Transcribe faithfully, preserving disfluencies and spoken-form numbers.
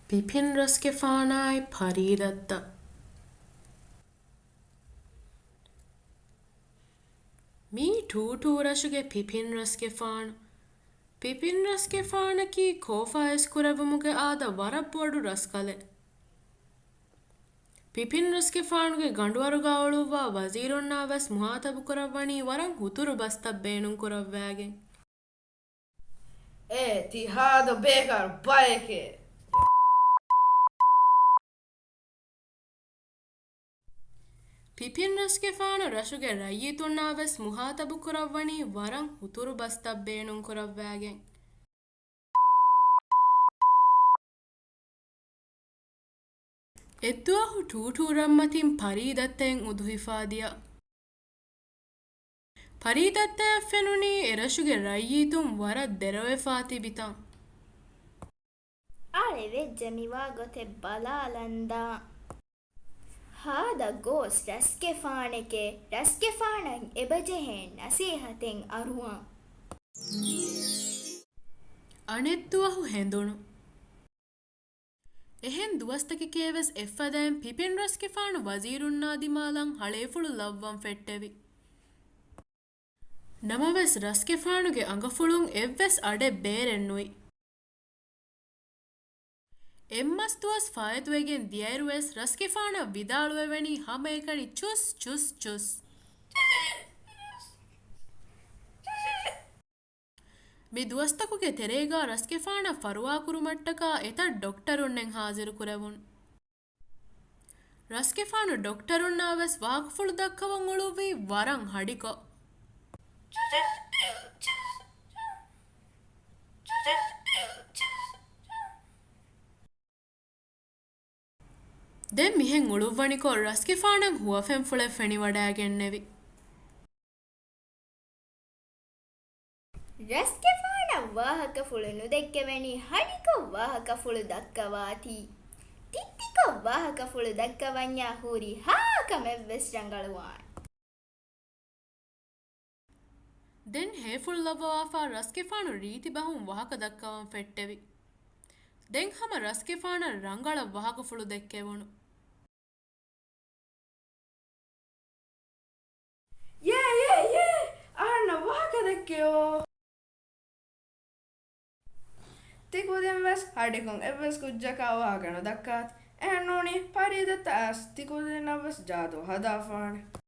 ޕިޕިން ރަސްގެފާނާއި ޕަރީދައްތަ. މީ ޓޫޓޫ ރަށުގެ ޕިޕިން ރަސްގެފާނު. ޕިޕިން ރަސްގެފާނަކީ ކޯފާ އިސްކުރެއްވުމުގެ އާދަ ވަރަށް ބޮޑު ރަސްކަލެއް. ޕިޕިން ރަސްގެފާނުގެ ގަނޑުވަރުގަ އުޅުއްވާ ވަޒީރުންނާ ވެސް މުހާތަބު ކުރައްވަނީ ވަރަށް ހުތުރު ބަސްތައް ބޭނުން ކުރައްވާގެން. އޭ ތި ހާދަ ބޭކާރު ބައެކޭ. ޕިޕިން ރަސްގެފާނު ރަށުގެ ރައްޔިތުންނާ ވެސް މުހާތަބު ކުރައްވަނީ ވަރަށް ހުތުރު ބަސްތައް ބޭނުން ކުރައްވާގެން. އެއްދުވަހު ޓޫޓޫ ރަށްމަތިން ޕަރީދައްތައިން އުދުހިފާ ދިޔަ. ޕަރީދައްތަޔަށް ފެނުނީ އެރަށުގެ ރައްޔިތުން ވަރަށް ދެރަވެފާ ތިބިތަން. އަޅެވެއްޖެ މިވާ ގޮތެއް ބަލާލަންދާ. ހާދަ ގޯސް ރަސްގެފާނެކޭ، ރަސްގެފާނަށް އެބަޖެހޭ ނަސޭހަތެއް އަރުވާން. އަނެއްދުވަހު ހެނދުނު. އެހެން ދުވަސްތަކެކޭވެސް އެއްފަދައިން ޕިޕިން ރަސްގެފާނު ވަޒީރުންނާ ދިމާލަށް ހަޅޭފުޅު ލައްވަން ފެއްޓެވި. ނަމަވެސް ރަސްގެފާނުގެ އަނގަފުޅުން އެއްވެސް އަޑެއް ބޭރެއް ނުވި. އެއްމަސް ދުވަސް ފާއިތުވެގެން ދިޔައިރުވެސް ރަސްގެފާނަށް ވިދާޅުވެވެނީ ހަމައެކަނި ޗުސް ޗުސް ޗުސް. މި ދުވަސްތަކުގެ ތެރޭގާ ރަސްގެފާނަށް ފަރުވާކުރުމަށްޓަކާ އެތައް ޑޮކްޓަރުންނެއް ހާޒިރު ކުރެވުނު. ރަސްގެފާނު ޑޮކްޓަރުންނާ ވެސް ވާހަކަފުޅު ދައްކަވަން އުޅުއްވީ ވަރަށް ހަޑިކޮށް. ދެން މިހެން އުޅުއްވަނިކޮށް ރަސްގެފާނަށް ހުވަފެންފުޅެއް ފެނިވަޑައިގެންނެވި. ރަސްގެފާނަށް ވާހަކަފުޅު ނުދެއްކެވެނީ ހަޑިކޮށް ވާހަކަފުޅު ދައްކަވާތީ. ތިއްތިކޮށް ވާހަކަފުޅު ދައްކަވަންޏާ ހުރިހާ ކަމެއްވެސް ރަނގަޅުވާނެ. ދެން ހޭފުޅު ލައްވަވާފާ ރަސްގެފާނު ރީތި ބަހުން ވާހަކަ ދައްކަވަން ފެއްޓެވި. ދެން ހަމަ ރަސްގެފާނަށް ރަނގަޅަށް ވާހަކަފުޅު ދެއްކެވުނު. ޔޭ، ޔޭ، ޔޭ! އަހަންނަށް ވާހަކަ ދެއްކެވޯ. ތި ކުދިން ވެސް ހަޑިކޮށް އެއްވެސް ކުއްޖަކާ ވާހަކަ ނުދައްކާތި. އެހެން ނޫނީ ޕަރީދައްތަ އައިސް ތި ކުދިންނަށް ވެސް ޖާދޫ ހަދާފާނެ.